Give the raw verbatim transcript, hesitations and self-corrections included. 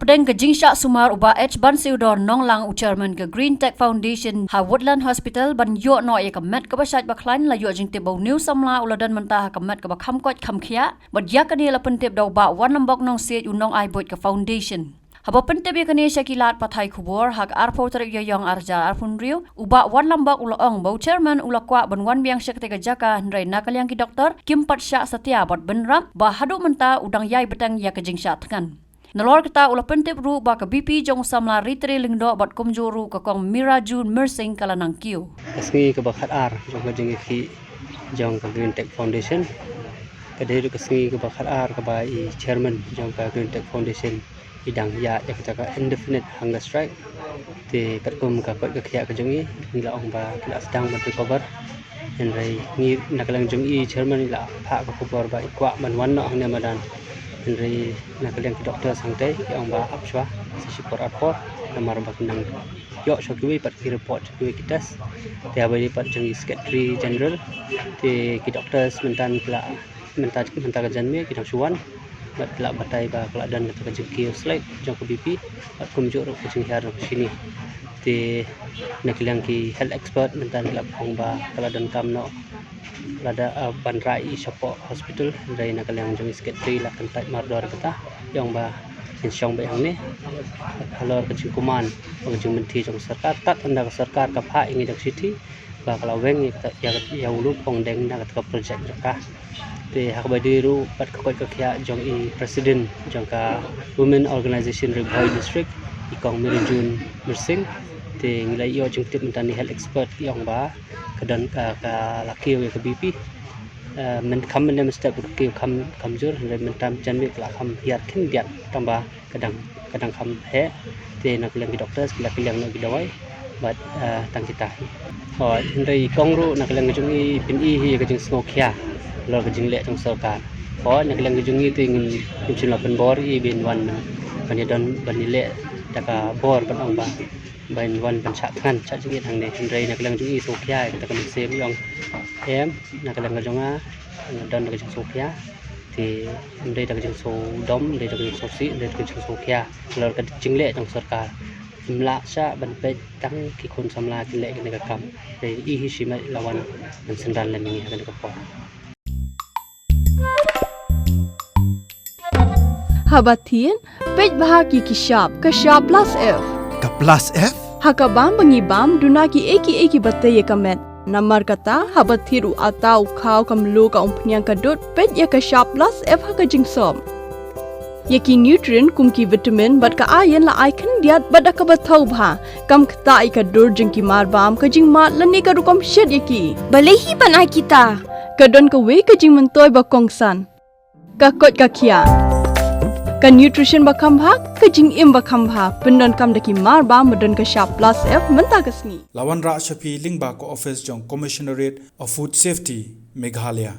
Deng ka jingshah sumar u Bah H Bansiudor Nonglang, u chairman ka Green Tech Foundation ha Woodland Hospital, ban ïoh noh ïa ka met kaba shait ba khlaiñ, la ïoh jingtip ba une u samla u la don mynta ha ka met kaba kham koit kham khiah. Bad ïa kane la pyntip da u Bah Wanlambok Nongsiej, u nongai buit ka foundation. Haba pyntip ïa kane sha ki lad pathai khubor ha ka arphew tarik Ïaïong arhajar arphew hynriew, u Bah Wanlambok u la ong ba u chairman u la kwah ban wan biang sha katei ka jaka, hynrei na ka liang ki doktor kim pat shah satia bad bynrap ba haduh mynta u dang ïai bteng ïa ka jingshah thngan. Nalor kata u la pyntip ruh ba ka B P jong u samla Ritre Lyngdoh bad kumjuh ruh ka Kong Mirajun Myrsing ka la nang kiew. Ka sngi kaba khatar jong ka jingïakhih jong ka Green Tech Foundation, ka dei ruh ka sngi kaba khatar kaba i chairman jong ka Green Tech Foundation i dang ïaid ïa kata ka indefinite hunger strike. Te katkum ka koit ka khiah ka jong i, ngi la ong ba ki la sdang ban recover. Hynrei ngi na ka liang jong i chairman i la phah ka khubor ba i kwah ban wan noh hangne madan. Hynrei na ka liang ki doctors hangtei ki ong ba ap shwa sa shipor arpor, namar ba ki nang ïoh shuwa kiwei pat ki report, shuwa kiwei ki test. Te haba ïadei pat jong i secretary general, te ki doctors mynta ki la, mynta, mynta ka janmiet ki dang shu wan. Bad ki la batai ba ka la don kata ka jingkiew slight jong ka B P bad kumjuh ruh ka jinghiar jong ka shini. Te na ka liang ki health expert mynta ki la ong ba ka la donkam noh lada, ah, ban rah i shapoh hospital, hynrei na ka liang jong i secretary la kyntait mardor kata, i ong ba ngin shong beit hangne halor ka jingkuman bad ka jingmynti jong ka sorkar, tad ynda ka sorkar ka phah ïa ngi da ka shithi ba ka la weng ïa kata, ïa, ïa u lum pongdeng na kata ka project jong ka. Te ha kaba ïadei ruh bad ka koit ka khiah jong i president jong ka Women Organization Ri Bhoi District, i Kong Mirajun Myrsing. Te ngi la ïoh jingtip mynta na i health expert, i ong ba ka don ka, ka la kiew ïa ka B P. Eh, myn, kham mynne mynstep ka kiew kham, kham jur, hynrei mynta janmiet ka la kham hiar khyndiat, tang ba ka dang, ka dang kham heh. Te na ka liang ki doctors ki la pynlong noh ki dawai bad, eh, tang kita hi. Hooid, hynrei i kong ruh na ka liang ka jong i, i pyni hi ïa ka jingsngewkhia halor ka jingleh jong sorkar. Hooid, na ka liang ka jong i te ngin, ngin shim la pynbor ïa i ban wan ban ïadon ban ïaleh da ka bor ban ong ba ban wan ban shah thngan shah jingit hangne, hynrei na ka liang jong i sngewkhia ïa kata ka mynsiem, i ong em, na ka liang ka jong nga nga don da ka jingsngewkhia. Te ym dei da ka jingsngewdom, ym dei da ka jingsngewsih, ym dei da ka jingsngewkhia halor ka jingleh jong sorkar. Ym lah shah ban peit tang ki khun samla kin leh kane ka kam. Te i hi shimet la wan ban synran lem ïa ngi ha kane ka por. Haba thied, peit bha ki, ki shap, ka shap plus F. Ka plus F? Ha ka bam ba ngi bam, duna kiei kiei kiba tei ïa ka met. Namar kata, haba thied u atta, u khaw, ka mluh, ka umphniang, ka dud, peit ïa ka shap plus F ha ka jingsop. Ïa ki nutrient kum ki vitamin bad ka iron la ai khyndiat bad da kaba thaw bha. Kam ktah ïa ka dur jong ki marbam, ka jingmad lane ka rukom shet ïa ki. Balei hi ban ai kita? Ka don kawei ka jingmyntoi ba kongsan. Ka koit ka khiah. Ka nutrition ba kham bha, ka jingim ba kham bha. Pyndonkam da ki marbam ba don ka shap plus F mynta ka sngi. La wanrah sha phi lyngba ka office jong Commissionerate of Food Safety, Meghalaya.